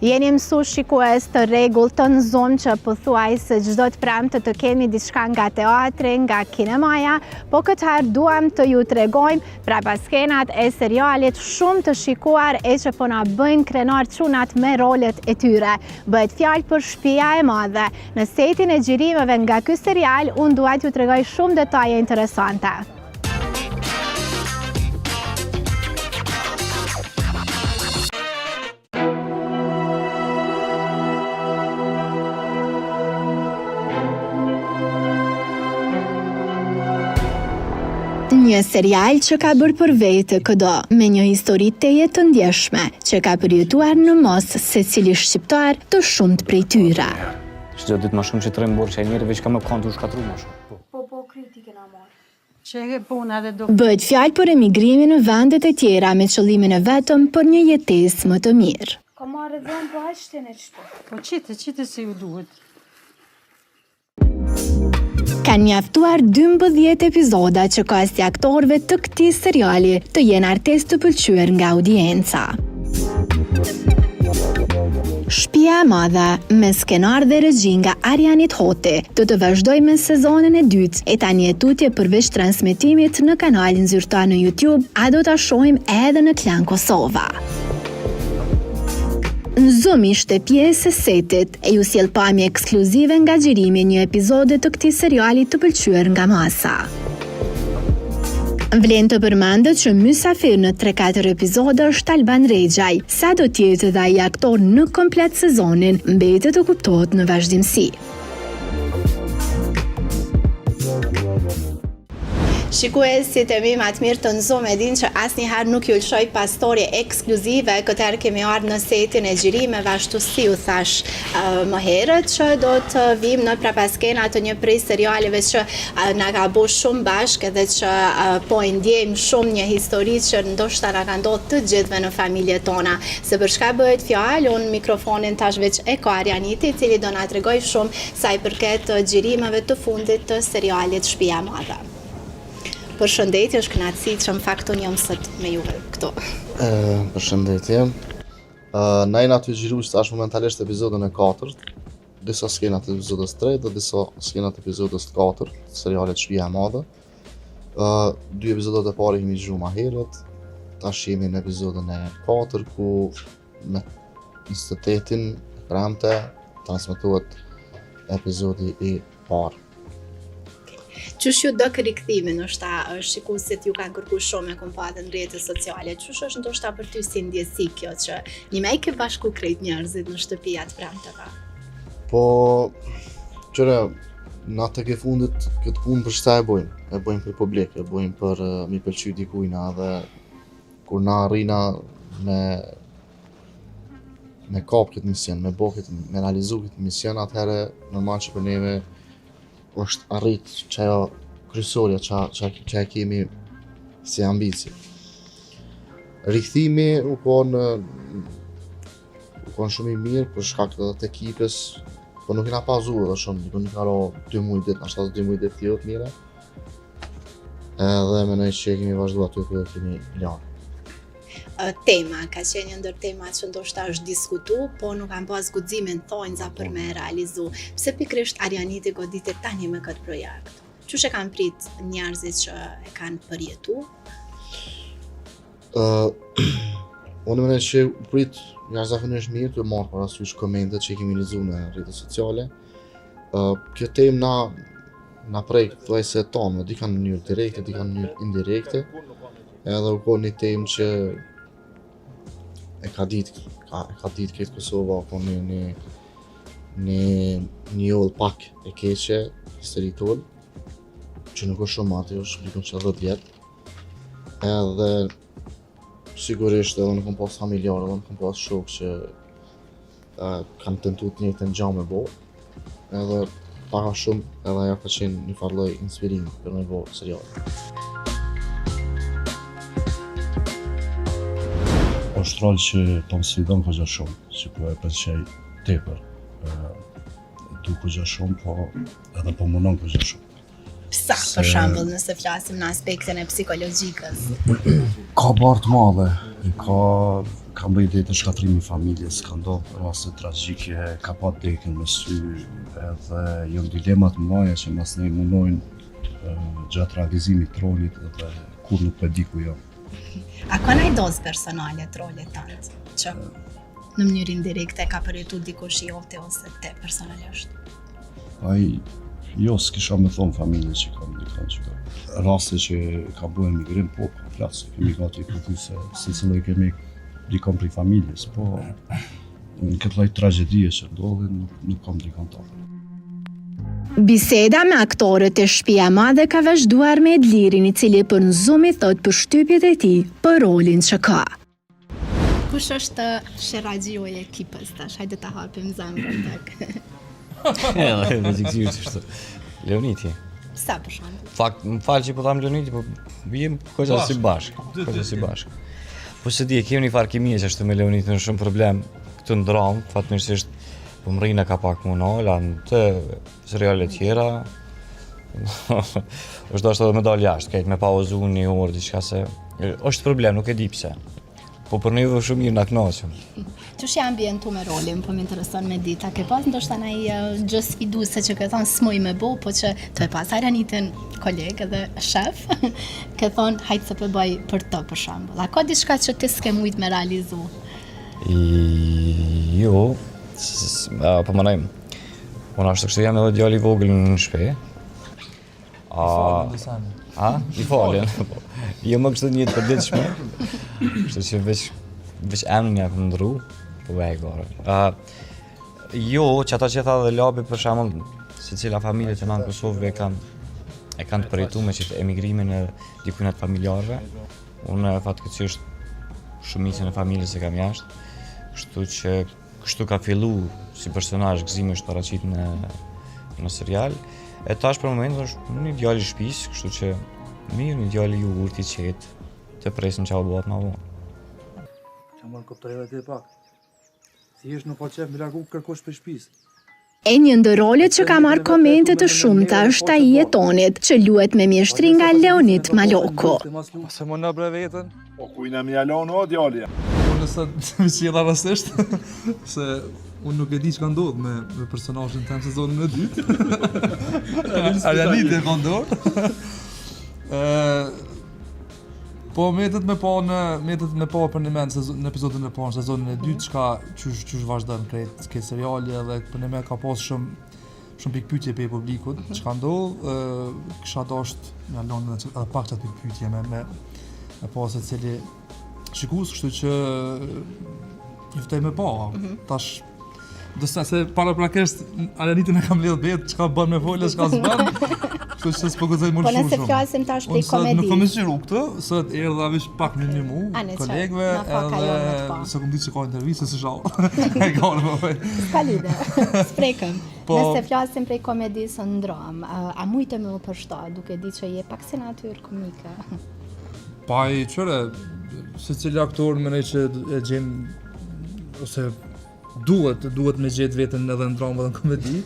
Jeni mësu shikues të rregullt të N'Zoom që pothuajse çdo të premte të kemi diçka nga teatri, nga kinemaja, po këtë herë duam të ju tregojmë prapaskenat e serialit shumë të shikuar e që po na bëjnë krenar çunat me rolet e tyre. Bëhet fjalë për Shpia e Madhe. Në setin e xhirimeve nga ky serial, unë dua t'ju tregoj shumë detaje interesante. Një serial që ka bërë për vete këdo, me një histori tejet të ndjeshme, që ka përjetuar në mos secili shqiptar të shumtë prej tyre. Çdo ditë ma shumë që të rrim n'burg qaj njeri veç ka me kanë tu shkatru ma shumë. Po po krejt i kena marrë. Bëhet fjalë për emigrimin në vendet e tjera me qëllimin e vetëm për një jetesë më të mirë. Ka marrë dhe unë po hajt shtene qëtu. Po qite, qite se ju duhet. Kanë mjaftuar 12 epizoda që kasti i aktorëve të këtij seriali të jenë artistë të pëlqyer nga audienca. Shpia e Madhe, me skenar dhe regji nga Arianit Hoti, do të vazhdojë me sezonin e dytë, e tani e tutje përveç transmetimit në kanalin zyrtar në YouTube, a do ta shohim edhe në Klan Kosova. N'Zoom ishte pjesë e setit, e ju sjell pamje ekskluzive nga xhirimi i një epizode të këtij seriali të pëlqyer nga masa. Vlen të përmendet që mysafir në 3-4 epizoda është Alban Rexhaj. Sa do të jetë edhe ai aktor në komplet sezonin, mbetet të kuptohet në vazhdimësi. Shikuesit e mi ma të mirë të N'Zoom e dinë që asnjëherë nuk ju lëshoj pa storie ekskluzive, këtë herë kemi ardhë në setin e xhirimeve, ashtu si ju thash më herët që do të vim në prapaskena të një prej serialeve që na ka bo shumë bashkë edhe që po e ndjejmë shumë një histori që ndoshta na ka ndodhë të gjithëve në familje tona. Se për çka bëhet fjalë, unë mikrofonin tash veç e ka Arianiti, i cili do na tregojë shumë sa i përket xhirimeve të fundit të serialit Shpia e Madhe. Përshëndetje, është kënaqësi që në fakt unë jam sot me juve këtu. Përshëndetje. Na jena tu xhiru tash momentalisht epizodën e katërt, disa skena të epizodës 3 dhe disa skena të epizodës 4, të serialit Shpia e Madhe. Uh, dy epizodat e parë kemi xhiru ma herët, tash jemi në epizodën e 4 ku me 28-in premte transmetohet epizodi i parë. Qysh ju dok rikthimi, ndoshta shikuesit ju kanë kërku shumë e kom pa edhe në rrjete sociale, qysh është ndoshta për ty si ndjesi kjo që njëmend i ke bashku krejt njerëzit në shtëpi atë premte pa? Po, qyre, na tek e fundit këtë punë për çka e bojmë? E bojmë për publik, e bojmë për uh, mi pëlqy dikujna dhe kur na arrina me me kap këtë mision, me bo këtë, me realizu këtë mision, atëherë normal që për neve është arrit qajo kryesorja që, që, që e kemi si ambicie. Rikthimi u konë u konë shumë i mirë për shkak edhe të ekipës, po nuk jena pauzu edhe shumë, dikun një karo 2 muj ditë, nashta 2 muj ditë jo të mira. Edhe menoj që e kemi vazhdu aty ku e kemi lanë. Tema, ka qenë një ndër temat që ndoshta është diskutu, po nuk kanë pas guximin thonjza për me realizu. Pse pikërisht Arianiti goditet tani me këtë projekt? Qysh e kanë prit njerëzit që e kanë përjetu? Uh, unë menoj që u prit jashtëzakonisht mirë tu marrë parasysh komentet që i kemi lexu në rrjetet sociale. Uh, kjo temë na na prek thuajse tonë, dika në mënyrë direkte, dika në mënyrë indirekte. Edhe u konë një temë që e ka ditë, ka, e ka ditë krejt Kosova, u konë një, një, një, një njollë pak e keqe, histori tonë, që nuk është shumë aty, është dikun që 10 vjetë. Edhe sigurisht edhe unë kom pas familjarë, edhe unë kom pas shokë që uh, kanë tentu të njëjtën gja me bo. Edhe pak a shumë edhe ajo ka qenë një farë lloj inspirimi për me bo serial. është rol që po më sfidon kogja shumë, që po e pëlqej tepër. Du kogja shumë, po edhe po munon kogja shumë. Sa, për shembull, nëse flasim në aspektin e psikologjikës? Ka barrë të madhe, ka. Ka mrri deri te shkatërrimi i familjes, ka ndodhë raste tragjike, ka pa dekën me sy, edhe janë dilema të mëdha që masnej munojnë gjatë realizimit të rolit edhe kur nuk po e di ku jam. A ka naj dozë personale te roli tand, që në mënyrë indirekte ka përjetu dikush i joti ose te personalisht? Ai, jo, s'kisha me thonë familje që kam dikon që ka. Raste që ka bo emigrim, po, ka plot, kemi gati pothuajse, secili kemi dikon prej familjes, po, në këtë lloj tragjedie që ndodhi, nuk, nuk kam dikon të afërt. Biseda me aktorët e Shpia e Madhe ka vazhduar me Edlirin i cili për në Zoom i thotë përshtypjet e tij për rolin që ka. Kush është sherraxhiu i ekipës tash? Hajde ta hapim zemrën pak. Edhe me gjithë kështu. Leoniti. Sa për shembull? Fakt, më fal që po tham Leoniti, po vijmë goxha si bashk, goxha si bashk. Po s'e di, kemi një farë kimie që ashtu me Leonitin është shumë problem këtu në dramë, fatmirësisht po mrrina ka pak mu nal, në të seriale tjera. është dashtë edhe me dalë jashtë, krejt me pauzu një orë, diçka se është problem, nuk e di pse. Po për neve shumë mirë na knaqëm. Qysh je ambientu me rolin, po më intereson me ditë, a ke pas ndoshta naj gjë sfiduese që ke thonë s'muj me bo, po që tu e pas Arjanitin koleg edhe shef, ke thonë hajt se po e bëj për të për shembull. A ka diçka që ti s'ke mujt me realizu? Jo, po menoj, Unë ashtu kështu jam edhe djali i vogël në shpi. A, I falën, A? I falën, po. Jo më kështu një të përditshme. Kështu që veç, veç emrin ja kom ndrru, po e gore. A, jo, që ata që tha dhe Labi për shembull, secila familje që në Kosovë e kanë e kanë të përjetu me qëtë emigrimin e dikujt të familjarëve. Unë fatkeqësisht shumicën e familjes e kam jashtë, kështu që Kështu ka fillu si personazh Gëzimi është paraqit në në serial. E tash për momentin është një djalë i shtëpisë, kështu që mirë, një djalë i urtë i qetë, të presim çfarë bëhet më vonë. Që mërë kuptoj edhe ti pak. Thjesht nuk ka qef me largu kërkush prej shpisë. E një ndër rolet që ka marrë komente të shumta është ai i Jetonit, që luhet me mjeshtri nga Leonit Maloku. Mos e muno bre veten. Po kujna me ja lon o djali. Unë sot më sjella rastësisht se unë nuk e di çka ndodh me me personazhin tem sezonin e dytë. Arjaniti e ka n'dorë. Ë Po metet me pa në metet me pa për një mend në episodin e parë në sezonin e dytë çka qysh qysh vazhdon krejt këtë seriali edhe për një mend ka pas shumë shumë pikëpyetje prej publikut, mm -hmm. çka ndodh, ë kisha dasht me ja lon edhe edhe pak çat pikëpyetje me me me pa secili shikues, kështu që i ftoj me pa. Mm -hmm. Tash Do të se paraprakisht Arjanitin e kam lidh bet, çka bën me folë, çka s'bën. Kështu që s'po guxoj më po shumë. Po nëse flasim tash për komedi. Nuk kam sqaru këtë, sot erdha veç pak me ndihmu kolegëve edhe se kom ditë që ka intervistë se shoh. E ka në po. S'ka lidhje. S'prekëm. Po, nëse flasim prej komedisë në dramë, a mujte me u përshtat duke ditë që je pak si natyrë komike? Pa i qyre, secili aktor mendoj që e gjen ose duhet, duhet me gjetë veten edhe në dramë edhe në komedi.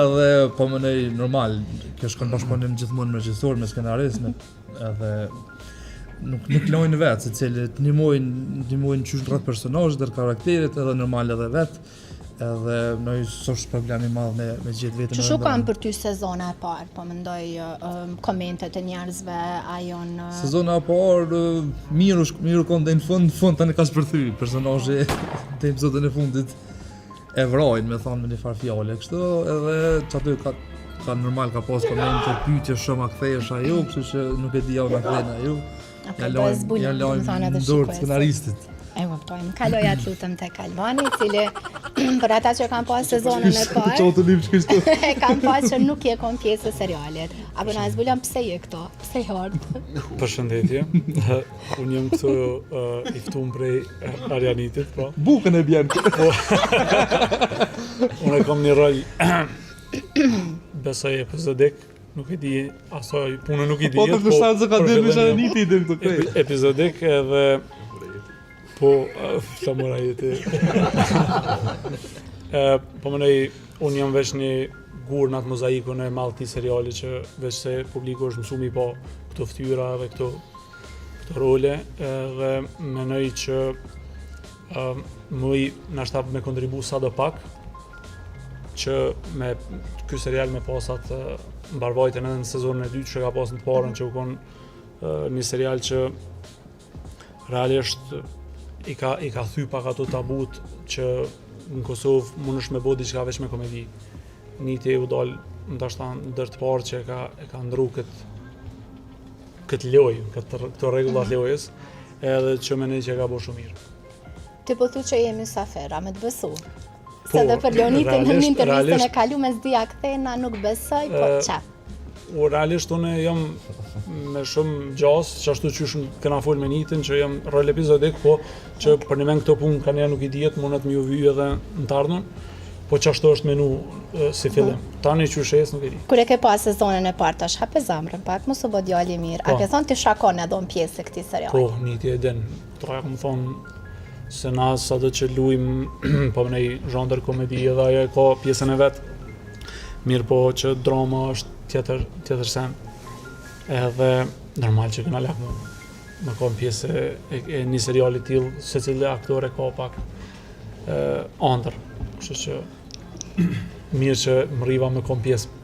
edhe po mendoj normal, kjo shkon bashkëpunim gjithmonë me regjisor, me skenarist, me edhe nuk nuk lojnë vetë, secili të ndihmojnë, ndihmojnë qysh rreth personazhit, rreth karakterit, edhe normal edhe vetë. Edhe në s'është problem i madh me me gjetë veten. Qysh u kanë për ty sezona e parë, po mendoj um, komentet e njerëzve, a janë Sezona e parë mirë është mirë u kon deri në fund, në fund tani ka shpërthy personazhi te episodin e fundit e vrajnë me thonë me një farë fjale kështu edhe që aty ka ka normal ka pas komente, pyetje shumë a kthehesh ajo, kështu që nuk e di a na kthejnë ajo. Ja lojmë, ja lojmë në dorë të skenaristit. E kuptojmë. Kaloja të lutem tek Albani, i cili për ata që kanë pas sezonin e parë. Ço të dim kështu. E kanë pa që nuk je kon pjesë e serialit. Apo na zbulon pse je këtu? Pse je ardhur? Përshëndetje. Unë jam këtu uh, i ftum prej Arjanitit, po. Bukën e bjen. Po. Unë e kam një rol besoj epizodik Nuk e di, asaj punë nuk i di. Po të fështan se ka dhe me një ti dim të krejt. Epizodik edhe po flamur ai ti. Ë po mendoj unë jam veç një gur në atë mozaikun e madh të serialit që veç se publiku është mësu mi pa këto fytyra edhe këto. këto role edhe menoj që uh, muj nashta me kontribu sado pak që me ky serial me pas atë mbarvajtjen edhe në sezonin e dytë që ka pas në të parën që u kon një serial që realisht i ka i ka thy pak ato tabut që në Kosovë mundesh me bo diçka veç me komedi. Niti u dal ndoshta ndër të parë që e ka e ka ndru kët këtë lojë, këtë këto rregulla të lojës, edhe që menoj që e ka bo shumë mirë. Ti po thu që je mysafir, a me të besu? Po, Se dhe për Leonitin në intervistën e kalume s'di a kthena, nuk besoj, po qa? U realisht unë jam me shumë gjasë, që ashtu qysh kena fol me Nitin, që jam rol epizodik, po që për një men këto punë kanjëherë nuk i dihet, mundet me ju vy edhe në të ardhmen, po që ashtu është menu si fillim. Mhm. Tani qysh ec nuk e di. Kur e ke pa sezonin e parë tash hape zemrën pak, mos u bë djalë i mirë. A po. ke thonë ti shakon edhe unë pjesë e këtij seriali? Po, Niti e din. Tra kom thonë se na sado që lujmë, po më nej zhanër komedi edhe ajo e ka pjesën e vet. Mirë po që drama është tjetër, tjetër sen. Edhe normal që kena lakmu me konë pjesë e, e, e një seriali tillë, secili aktor e ka pak e, andër. Kështu që mirë që mrriva me konë pjesë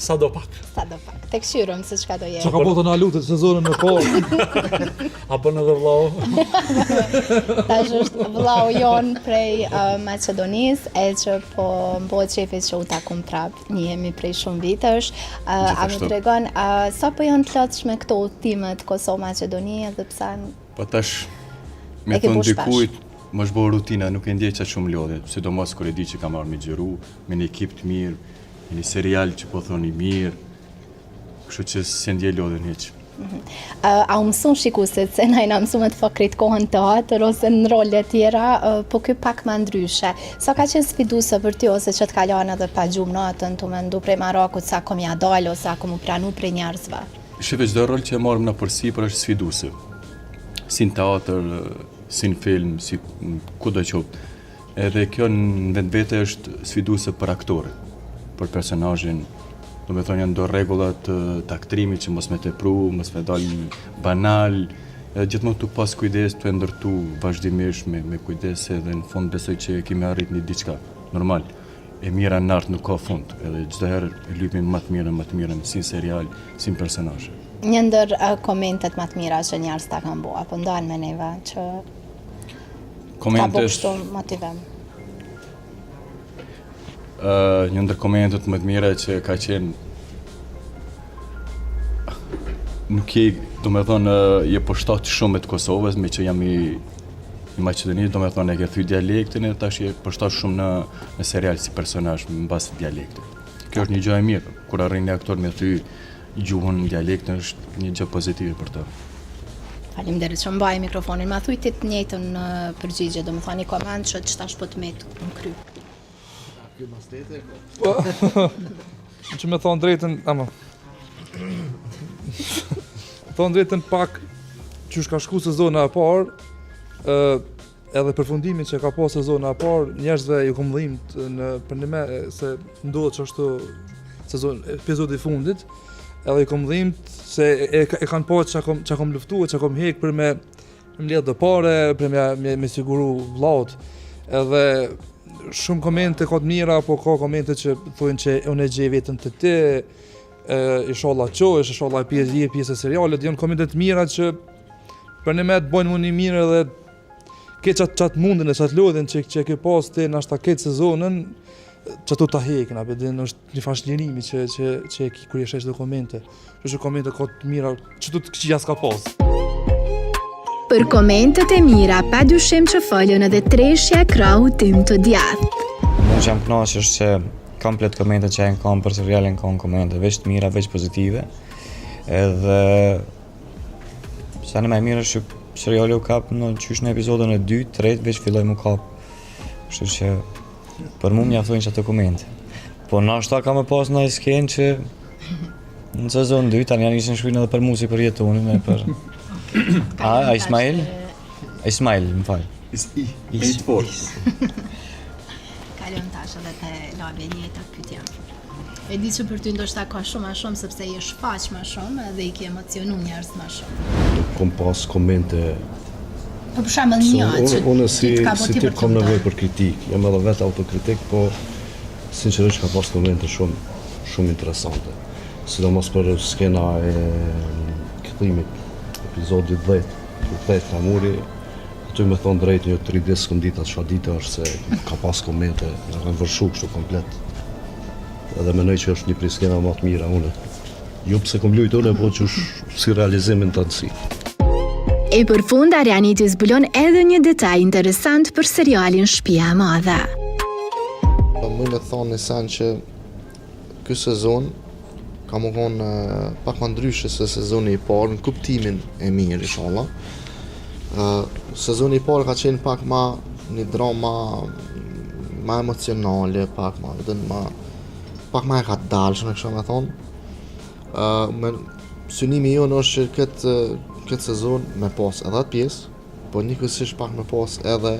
Sado pak. Sado pak. Të kqyrim se çka do jetë. Çka po të na lutet sezonin e parë. A bën edhe vllau? Tash është vllau jon prej uh, Maqedonisë, e që po më bëhet qefi që u takum prap. Njihemi prej shumë vitesh. Uh, a më tregon uh, sa po janë të lodhshme këto udhëtimet Kosovë Maqedoni edhe pse Po tash me thonë dikujt, më është bërë rutina, nuk e ndjej qaq shumë lodhje, sidomos kur e di që kam ardhur me xhiru, me një ekip të mirë, me një serial që po thoni mirë, kështu që s'e ndjej lodhjen hiç. Mhm. A u mësun shikuesit se na jena mësu me të pa krejt kohën teatër ose në role tjera, po ky pak ma ndryshe. Sa ka qenë sfiduse për ty ose që të ka lanë edhe pa gjumë natën, tu mendu prej marakut sa kom ja dalë ose a kom u pranu prej njerëzve? Shife, çdo rol që e marrim na përsipër është sfiduse. Si në teatër, si në film, si kudo qoftë. Edhe kjo në vetvete është sfiduese për aktorin, për personazhin. Do me thonë janë do rregulla të, të aktrimit që mos me tepru, mos me dalë banal, edhe gjithmonë tu pas kujdes, tu e ndërtu vazhdimisht me, me kujdes edhe në fund besoj që kemi arrit një diçka. Normal, e mira në art nuk ka fund, edhe çdo herë e lypim më të mirën, më të mirën, si në serial, si në personazh. Një ndër uh, komentet më të mira që njerëz ta kanë bo, apo ndan me neve që Komentet... Ta bo kështu motivim. Uh, një ndër komentet më të mira që ka qenë nuk je, do me thonë, je përshtat shumë me të Kosovës, me që jam i, i Maqedonisë, do me thonë, e ke thy dialektin e tash je përshtat shumë në, në serial si personazh në bazë të dialektit. Kjo është një gjë e mirë, kur arrin një aktor me thy gjuhën, dialektin, është një gjë pozitive për të. Faleminderit që mbaj mikrofonin. Ma thuj ti të njëjtën përgjigje, do me thonë një koment që që tash po të met në kry. Po. Që me thonë drejtën, ama. Thonë drejtën pak qysh ka shku sezona e parë, ë edhe përfundimin që ka pas sezona e parë, njerëzve ju kom dhimt në për në me, se ndodh që ashtu sezon epizodi i fundit, edhe ju kom dhimt se e, e, e kanë pa që kom që kom luftu, që kom hek për me mbledh do pare, për me me, me siguru vllaut. Edhe shumë komente ka të mira, po ka komente që thonë që unë e gjej veten te ti, e, inshallah çohesh, inshallah e pjesë je pjesë e serialit, janë komente të mira që për në me të bojnë më një mirë edhe ke qatë qatë mundin e qatë lodhjen që, që ke pas ti nashta këtë sezonën, që ato ta hekin, apo din është një farë çlirimi që, që, që e ki kur i sheh do komente. Kështu që komente ka të mira, që të të këqija s'ka pas. Për komentet e mira, pa dyshim që folën edhe treshja e krahut tim të djathtë. Unë që jam knaqë është që komplet komentet që janë kanë për serialin kanë komente veç të mira, veç pozitive. Edhe Seni ma e mirë është që seriali u kap në qysh në epizodën e 2, 3, veç filloi mu kap. Kështu që për mu mjaftojnë që ato komente. Po nashta ka me pas një skenë që në sezon 2, tani janë ishin shkruajnë edhe për mu si për Jetonin e për... A, a Ismail? Ismail, më fal. Is, i, i, i, Kalojmë tash edhe te Labi e njëjta pyetja. E di që për ty ndoshta ka shumë ma shumë sepse je shfaq ma shumë edhe i ke emocionu njerëz ma shumë. Nuk kom pas komente Po për shembull një që unë si si tip kom nevojë për kritikë, jam edhe vetë autokritik, po sinqerisht ka pas komente shumë shumë interesante. Sidomos për skena e kthimit, epizodi 10, kur kthehet Flamuri, aty me thonë drejt një 3 ditë s'kom ditë çfarë dite është se ka pas komente, na kanë vërshu kështu komplet. Edhe mendoj që është një prej skenave më të mira unë. Jo pse kom lujt unë, po që është si realizim në tërësi. E për fund, Arianiti zbulon edhe një detaj interesant për serialin Shpia e Madhe. Po muj me thonë një sen që ky sezon ka me konë pak ma ndryshe se sezoni i parë në kuptimin e mirë, inshallah. Uh, sezoni i parë ka qenë pak ma një drama ma emocionale, pak ma, vetëm ma, pak ma e kadalshme, kështu me thonë. Uh, me, synimi jonë është që këtë, këtë sezon me pas edhe atë pjesë, po njëkohësisht pak me pas edhe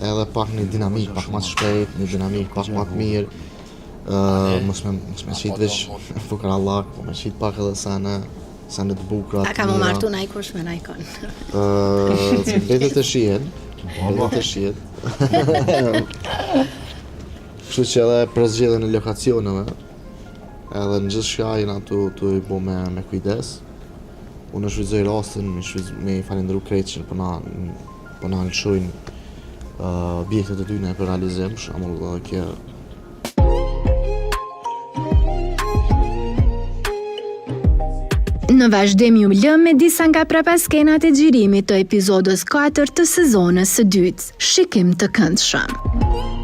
edhe pak një dinamikë pak ma të shpejt, një dinamikë pak ma të mirë, uh, mos me mos me qit veç fukarallak, po me qit pak edhe sene, sene të bukura, A ka me u martu najkush me najkon? Uh, mbetet të shihet, mbetet të shihet. Kështu që edhe përzgjedhjen e lokacioneve, edhe në gjithçka jena tu, tu i bo me, me kujdes. Unë e shfrytëzoj rastin me shfrytëz, me i falënderu krejt që po na po na lëshojnë uh, objektet e tyne për realizim, për shembull edhe kjo Në vazhdim ju lëmë me disa nga prapaskenat e xhirimit të epizodës 4 të sezonës së dytë. Shikim të këndshëm.